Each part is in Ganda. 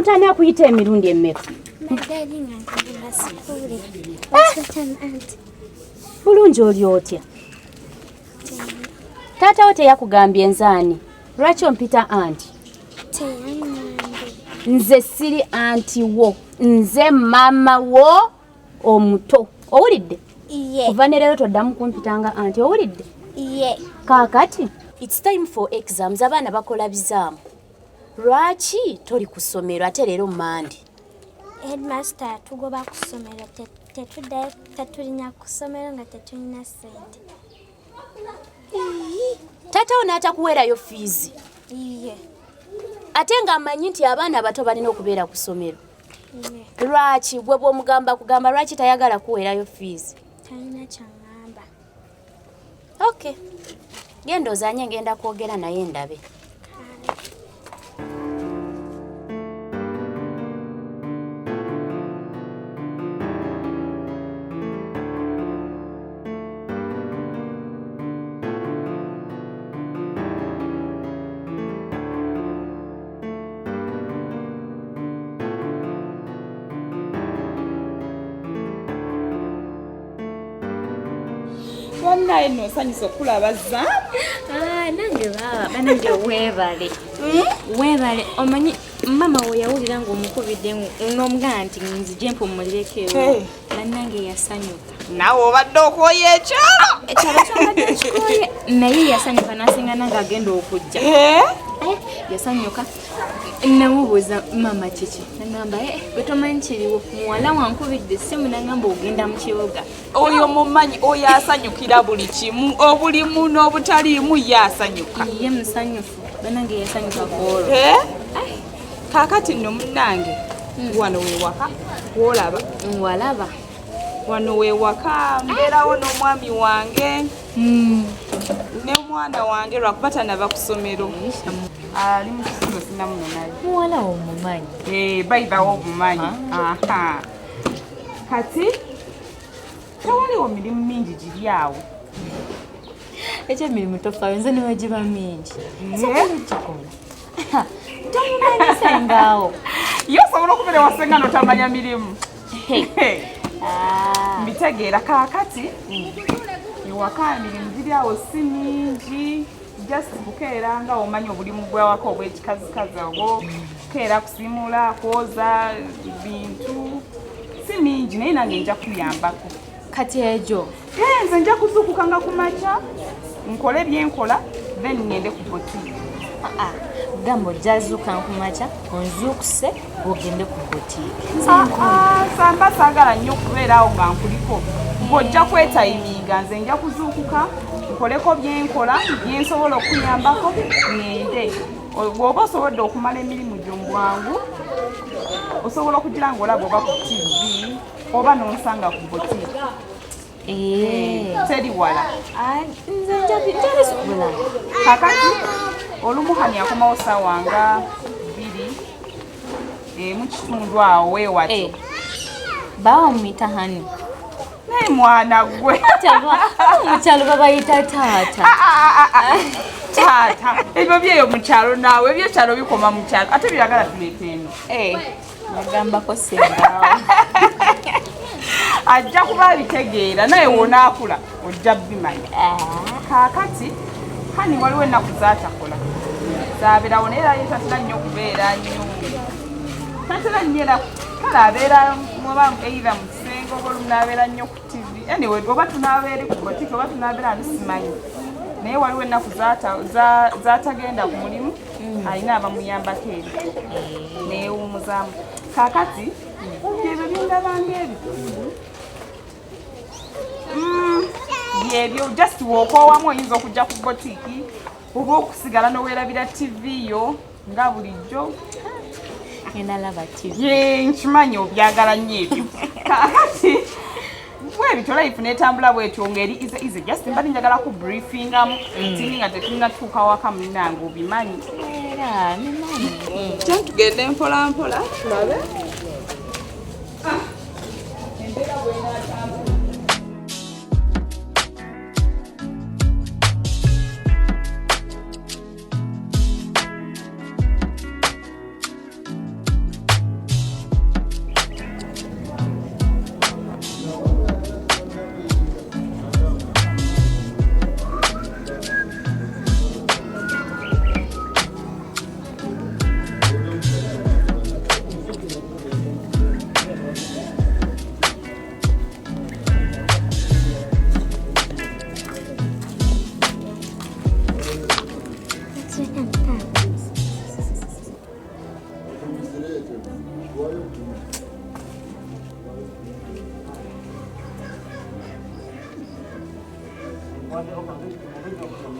Omuntu ani akuyita emirundi emeka? Bulungi oli otya? Taata wo teyakugambye nzaani? Lwaki ompita anti? Nze siri anti wo, nze maama wo omuto. Owulidde? Kuva ne leero toddamu kumpitanga anti, owulidde? Kaakati it's time for exams, abaana bakola bizaamu. Lwaki toli ku ssomero ate leero Mande? Headmaster atugoba ku ssomero, tetuddayo, tetulinya ku ssomero nga tetulina ssente. Taata wo n'atakuweerayo fiizi? Iye. Ate ng'amanyi nti abaana abato balina okubeera ku ssomero. Lwaki gwe bw'omugamba kugamba lwaki tayagala kuweerayo fiizi? Talina kyaŋŋamba. Okay. Genda ozanye, ngenda kwogera naye ndabe. Bannaye nno nsanyusa okulaba za. Ah, nange baba banange weebale. Weebale, omanyi mama we yawulira ng'omukubidde n'omugamba nti nzije mpumulireko ewo, bannange yasanyuka. Naawe obadde okwoya ekyalo. Ekyalo kyabadde kikooye, naye yasanyuka n'asinga nange agenda okujja. Yasanyuka. Namubuuza mama kiki, nagamba gwe tomanyi kiriwo, muwala wankubidde essimu nagamba ogenda mu kibuga. Oyo mumanyi, oyo asanyukira buli kimu, obulimu n'obutaliimu ye asanyuka. Ye musanyufu, banange yasanyuka kwolwo. Kaakati nno munnange, wano wewaka wolaba. Walaba. Wano wewaka mbeerawo n'omwami wange n'omwana wange lwakuba tanava ku ssomero. Ali mu kisulo sinamunonayo. Muwala wo omumanyi? Bayibawo omumanyi. Aha. Kati tewaliwo mirimu mingi giri awo. Ekyemirimu tofaayo, nze niwe giba mingi. Nsobola okugikola. Tomumanyi sengaawo. Ye osobola okubeera ewa ssenga n'otamanya mirimu. Mbitegeera. Kaakati ewaka emirimu giri awo si mingi, just kukeera nga omanyi obulimu bw'awaka obw'ekikazikazi obwo, kukeera, kusimula, kwoza bintu, si mingi, naye nange nja kuyambako. Kati egyo? Nze nja kuzuukuka nga ku makya nkole byenkola, then ngende ku boutique. Gamba ojja zuuka ku makya onzuukuse ogende ku boutique. Samba saagala nnyo okubeera awo nga nkuliko, ng'ojja kwetayiminga. Nze nja kuzuukuka nkoleko byenkola byensobola okuyambako ngende. Bw'oba osobodde okumala emirimu gyo mu bwangu, osobola okugira ng'olaba oba ku TV oba n'onsanga ku boutique. Teri wala. Nze njabisobola. Kakati olumu hani akomawo ssaawa nga 2 mu kitundu awo weewatyo. Bawa muyita hani? Naye mwana gwe. Mu kyalo babayita taata. Taata ebyo byeyo mu kyalo, naawe ebyekyalo bikoma mu kyalo, ate byagala tuleeta eno. Bagambako sengaawo. Ajja kuba abitegeera, naye wonaakula ojja bimanya. Kaakati hani waliwo ennaku zaatakola zabeerawo, naye era ye tatera nnyo okubeera nnyo, tatera nnyo, era kale abeera oba either mu kisenge oba olumu n'abeera nnyo ku TV. Anyway, oba tunaaba eri ku boutique oba tunaabeera ano simanyi, naye waliwo ennaku zaatagenda ku mulimu, alina abamuyambako eri neewummuzaamu. Kaakati byebyo byendabanga ebikulu, byebyo. Just wookoowamu oyinza okujja ku boutique oba okusigala n'oweerabira TV yo nga bulijjo. Ngenda laba TV. Ye nkimanyi obyagala nnyo ebyo. Kaakati bwebityo life netambula bwetyo ngeri easy easy. Just mbadde njagala ku briefingamu tini nga tetunnatuuka waka, munnange obimanyi. Era mimanyi. Kya tugende mpola mpola tulabe embeera bwenaatambula.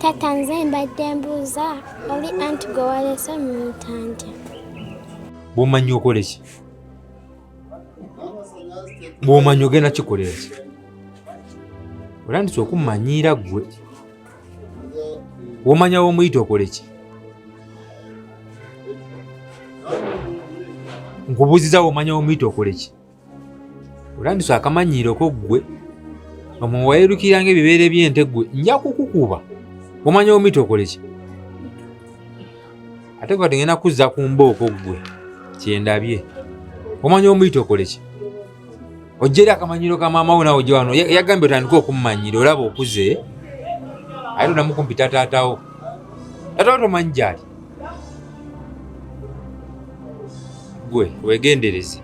Taata nze mbadde mbuuza oli anti gwe waleese muyita ntya? Bw'omanyi okole ki? Bw'omanyi ogenda kikolera ki? Otandise okummanyiira ggwe. Bw'omanya w'omuyita okole ki? Nkubuuziza w'omanya w'omuyita okole ki? Otandise akamanyiiro ko ggwe. Omwo weerukira ng'ebibeere by'ente ggwe nja kukukuba. Omanya omuyita okole ki? Ate kati ngenda kuzza ku mbooko ggwe kyendabye. Omanya omuyita okole ki? Ojja eri akamanyiiro ka maama wo nawe ojja wano. Yagambye otandike okummanyiira olaba okuze. Ate odamu kumpita taata wo. Taata wo tomanyi gy'ali. Ggwe weegendereze.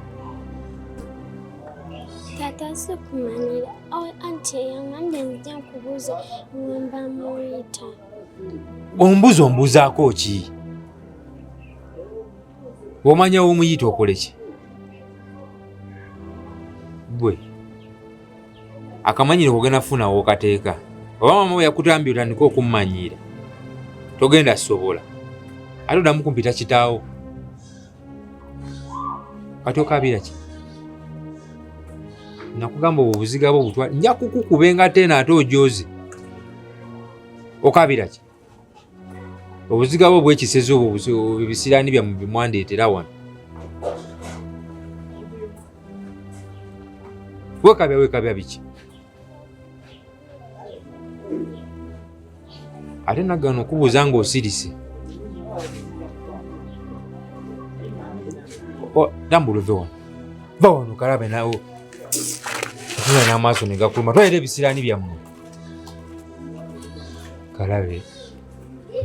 Taata sikumanyira anti yangambye nzija nkubuuze wemba muyita. Ombuuza ombuuzaako ki? Bw'omanya w'omuyita okole ki? Ggwe akamanyiro kogenda kufuna w'okateeka. Oba maama we yakutambye otandike okummanyiira. Togenda sobola. Ate oddamu kumpita kitaawo. Kati okaabira ki? Nakugamba obwo obuziga bwo butwale. Nja kukukuba engatto eno ate ojooze. Okaabira ki? Obuziga bwo bwekisezi obwo ebisiraani byammwe bye mwandeetera wano. Weekabya weekabya biki? Ate nagaana okubuuza ng'osirise. Tambula ove wano. Va wano kalabe naawe. Otuna n'amaaso ne gakuluma. Twalira ebisiraani byammwe. Kalabe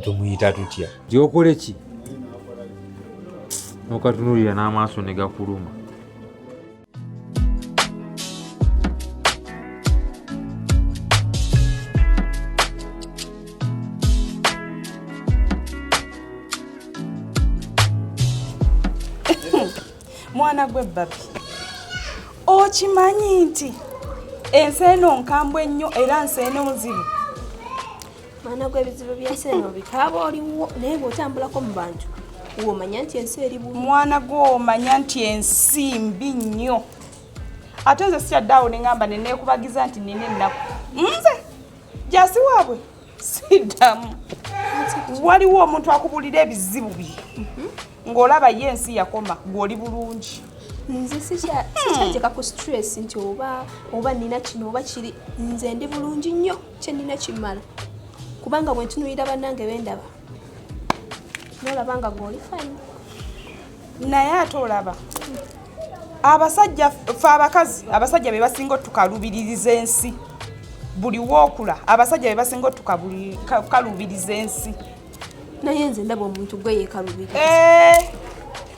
tumuyita tutya? Gy'okole ki? N'okatunuulira n'amaaso ne gakuluma. Mwana gwe babi, okimanyi nti ensi eno nkambwe nnyo era nsi eno nzibu. Mwana gwe ebizibu by'ensi eno bikaaba oliwo, naye bw'otambulako mu bantu w'omanya nti ensi eri bubi. Mwana gwe omanya nti ensi mbi nnyo. Ate nze sikyadde awo ne ŋŋamba ne neekubagiza nti nnina ennaku. Nze jasi waabwe siddamu. Waliwo omuntu akubuulira ebizibu bye ng'olaba ye ensi yakoma gw'oli bulungi. Nze sikyateeka ku stress nti oba nnina kino oba kiri, nze ndi bulungi nnyo, kye nnina kimmala. Kubanga bwe ntunuulira bannange be ndaba, n'olaba nga gw'oli fine. Naye ate olaba abasajja ffe abakazi abasajja be basinga otukalubiririza ensi. Buli wookula abasajja be basinga otukalubiriza ensi. Naye nze ndaba omuntu gwe yeekalubiriza.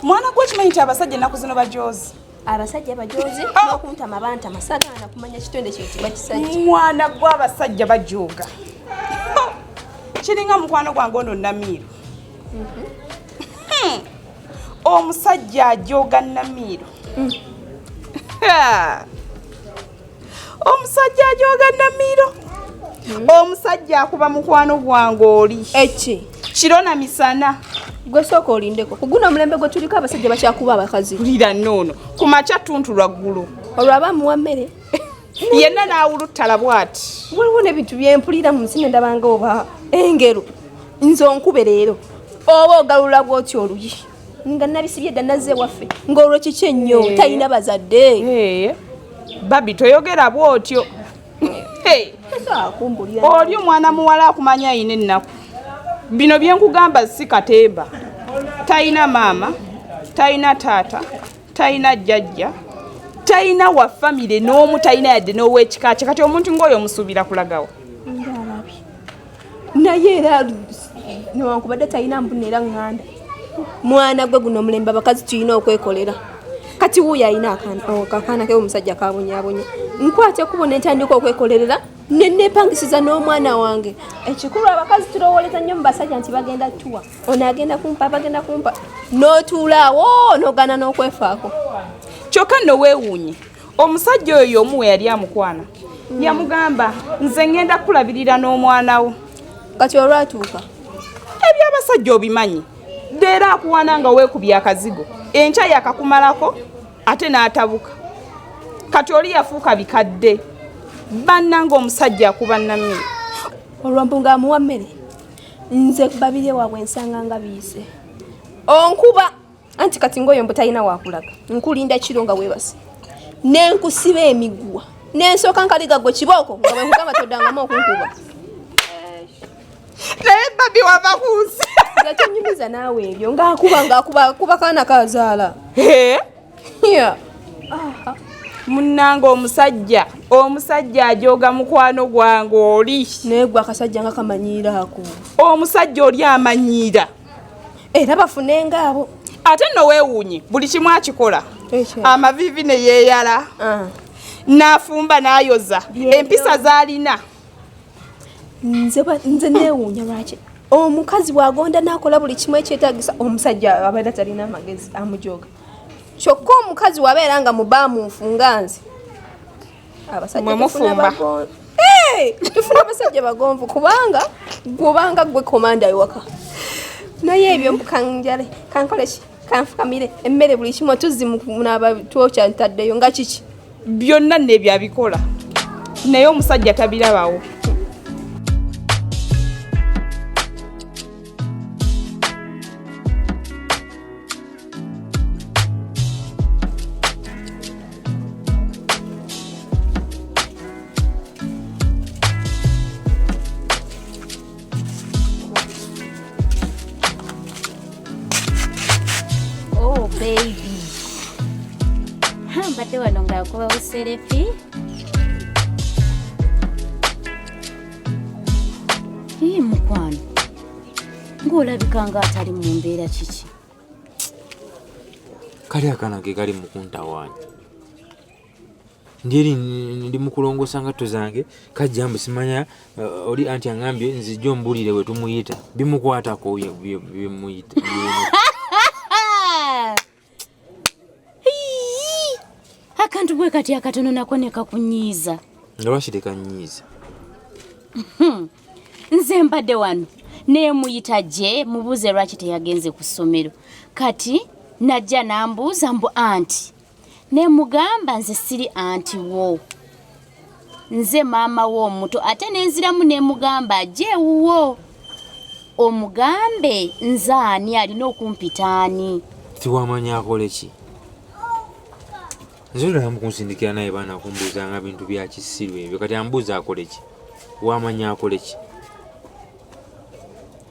Mwana gwe okimanyi nti abasajja ennaku zino bajoozi? Abasajja bajoozi n'okuntama bantama, sagaana kumanya kitonde kiyitibwa kisajja. Mwana gwe abasajja bajooga. Kiringa mukwano gwange ono Namiiro. Omusajja ajooga Namiiro. Omusajja ajooga Namiiro. Omusajja akuba mukwano gwange oli. Eki? Kiro na misana. Gwe sooka olindeko. Ku guno omulembe gwe tuliko abasajja bakyakuba abakazi. Wulira nno. Ku makya ttuntu lwa ggulo. Olwo aba amuwa mmere. Yenna n'awuluttala bw'ati. Waliwo n'ebintu bye mpulira mu nsi ne ndaba nga oba engero. Nze onkube leero. Oba ogalula bw'oti oluyi. Nga nabisibye dda nazze ewaffe. Ng'olwo kiki ennyo? Talina bazadde. Babi toyogera bw'otyo. Oli omwana muwala akumanya ayina ennaku. Bino bye nkugamba si katemba. Talina maama, talina taata, talina jjajja, talina wa famire n'omu, talina yadde n'ow'ekika kye. Kati omuntu ng'oyo omusuubira kulagawa. Ng'alabye. Naye era newankubadde talina mbuna era ŋŋanda. Mwana gwe guno omulembe abakazi tulina okwekolera. Kati wuuyo alina akaana ke omusajja kabonyaabonya. Nkwate ekkubo ne ntandika okwekolerera ne neepangisiza n'omwana wange. Ekikulu abakazi tulowooleza nnyo mu basajja nti bagenda tuwa. Ono agenda kumpa, bagenda kumpa. N'otuula awo n'ogaana n'okwefaako. Kyokka nno weewuunye, omusajja oyo y'omu we yali amukwana. Yamugamba nze ŋŋenda kukulabirira n'omwana wo. Kati olwatuuka Ebyabasajja obimanyi, leero akuwaana nga weekubye akazigo, enkya yakakumalako ate n'atabuka. Kati oli yafuuka bikadde. Bannange omusajja akuba Namiro. Olwo mbu ng'amuwa mmere, nze Babirye waabwe nsanga nga biyise. Onkuba anti kati ng'oyo mbu talina wakulaga, nkulinda kiro nga weebase, ne nkusiba emiguwa, ne nsooka nkaliga gwe kibooko nga bwe nkugamba toddangamu okunkuba. Naye babi wava ku nsi. Nze tonyumiza naawe ebyo, ng'akuba ng'akuba akuba kaana kazaala. Yeah. Munnange omusajja ajooga mukwano gwange oli. Naye gwe akasajja nga kamanyiira ako. Omusajja oli amanyiira. Era bafune ngaabo. Ate nno weewuunye buli kimu akikola. Ekyo. Amaviivi ne yeeyala. N'afumba n'ayoza. Byebyo. Empisa z'alina. Nze neewuunya lwaki omukazi bw'agonda n'akola buli kimu ekyetaagisa omusajja abeera talina amagezi amujooga. Kyokka omukazi bw'abeera nga mubaamuufu nga nze, abasajja Mwe tufuna mufumba. Hey! Tufuna abasajja bagonvu kubanga gw'obanga gwe komanda ewaka. Naye ebyo mbu kanjale, kankole ki, kanfukamire emmere buli kimu tuzzi munaaba twokya ntaddeyo nga kiki? Byonna nno ebyo abikola, naye omusajja tabirabawo. Oh baby. Ha, mbadde wano ng'akuba buserefi. Ii mukwano, ng'olabika ng'atali mu mbeera kiki? Kali akaana ke kali mu kuntawaanya. Ndi eri ndi mu kulongoosa ngatto zange, kajja mbu simanya, oli anti aŋŋambye nzijje ombuulire bwe tumuyita. Bimukwatako bye muyita, bye- Ii! Akantu bwe kati akatono nako ne kakunyiiza. Nga lwaki tekanyiiza? Nze mbadde wano neemuyita gye mubuuze lwaki teyagenze ku ssomero. Kati najja n'ambuuza mbu anti. Ne mugamba nze siri anti wo. Nze maama wo omuto ate ne nziramu ne mugamba ajje ewuwo. Omugambe nze ani alina okumpita ani? Tiwamanya akole ki? Nze olaba mukunsindikira naye baana kumbuuzanga bintu bya kisiru ebyo. Kati ambuuza akole ki? Wamanya akole ki?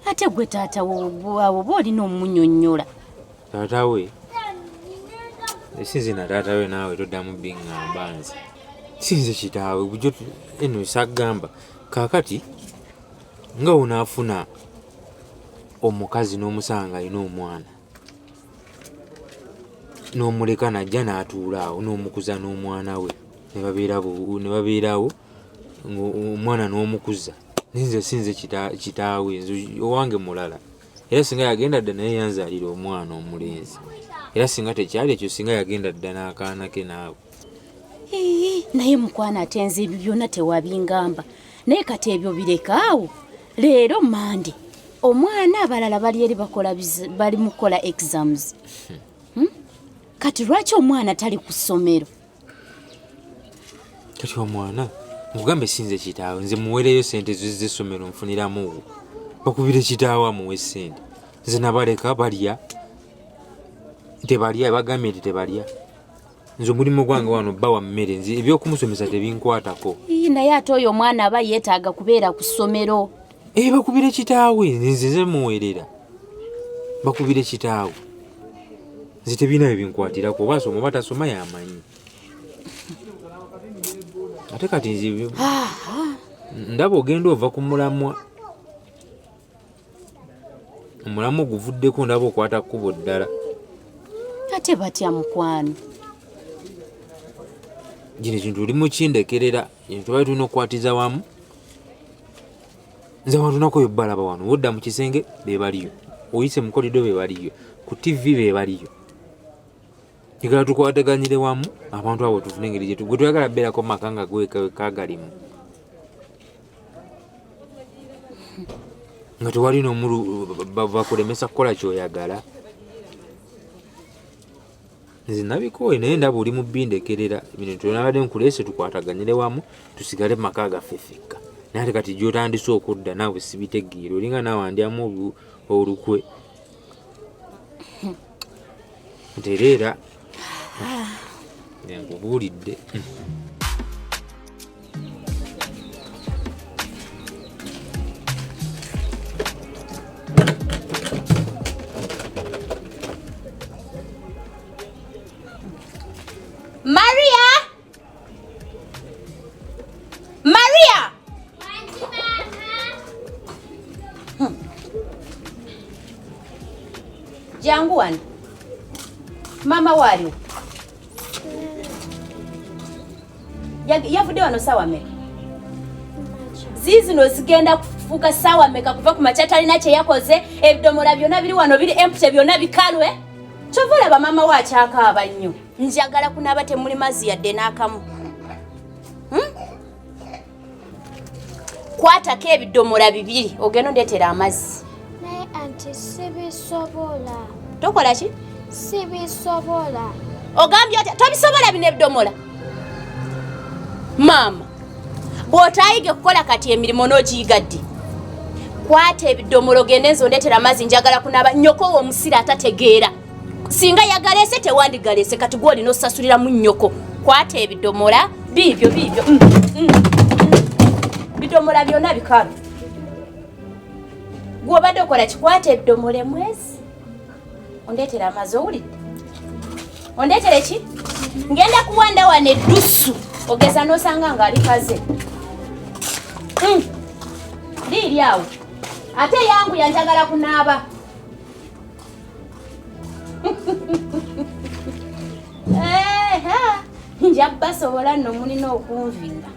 Ate gwe taata wo awo oba olina omunyonnyola. Taata we? Sinze na taata we naawe toddamu biŋŋamba nze. Sinze kitaawe, bulijjo eno sagamba. Kaakati nga onaafuna omukazi n'omusanga alina omwana, n'omuleka n'ajja n'atuula awo n'omukuza n'omwana we, ne babeerawo omwana n'omukuza. Nze sinze kitaawe, nze owange mulala. Era singa yagenda dda naye yanzaalira omwana omulenzi. Era singa tekyali ekyo, singa yagenda dda n'akaana ke naawe. Ii, naye mukwano ate nze ebyo byonna tewabingamba. Naye kati ebyo bireka awo. Leero Mande, omwana abalala bali eri bali mu kukola exams. Kati lwaki omwana tali ku ssomero? Kati omwana nkugambe sinze kitaawe, nze muweereyo ssente z'essomero nfuniramu. Bakubire kitaawe amuwe ssente. Nze nabaleka balya. Tebalya, bagambye nti tebalya. Nze omulimu gwange wano bba wa mmere, nze ebyokumusomesa tebinkwatako. Ii, naye ate oyo omwana aba yeetaaga kubeera ku ssomero. Bakubire kitaawe, nze muweerera. Bakubire kitaawe. Nze tebirina bye binkwatirako, oba asoma oba tasoma y'amanyi. Ate kati nze ndaba ogenda ova ku mulamwa. Omulamwa oguvuddeko ndaba okwata kkubo ddala. Ate batya mukwano? Kino ekintu oli mukindekerera, tubaye tulina okukwatiza wamu. Nze abantu nakoyo balaba wano, wodda mu kisenge be baliyo, oyise mu korido be baliyo, ku TV be baliyo. Njagala tukwataganyire wamu abantu abo tufune engeri gyetu gwe twagala beerako mu maka nga gwekagalimu nga tewali n'omulu bakulemesa kukola kyoyagala. Nze nabikooye naye ndaba oli mu bindekerera bino tonabadde nkuleese tukwataganyire wamu tusigale mu maka gaffe ffekka. Naye ate kati gy'otandise okudda naawe sibitegeera, olinga naawe andyamu olukwe. Ntereera nkubuulidde. Maria! Maria! Jangu wano. Mama waliwo. Yavudde wano ssaawa mmeka? Ziizino zigenda kufuuka ssaawa mmeka kuva ku makya talina kye yakoze, ebidomola byonna biri wano biri empty byonna bikalwe. Kyova olaba maama we akyakaaba nnyo. Njagala kunaaba temuli mazzi yadde n'akamu. Kwatako ebidomola bibiri ogenda ondeetera amazzi. Naye anti sibisobola. Tokola ki? Sibisobola. Ogambye otya? Tobisobola bino ebidomola? Maama, bw'otaayige kukola kati emirimu n'ogiyiga ddi? Kwata ebidomola ogende nze ondeetera amazzi njagala kunaaba. Nnyoko wo omusira atategeera. Singa yagaleese tewandigaleese kati gwe olina osasuliramu nnyoko. Kwata ebidomola biibyo biibyo. Bidomola byonna bikalu. Gwe obadde okola kikwata ebidomola emwezi. Ondeetera amazzi owulidde? Ondeetere ki? Ngenda kuwanda wano eddusu ogeza n'osanga ng'ali kaze. Liiri awo. Ate yanguya njagala kunaaba. Nja basobola nno mulina okunviira.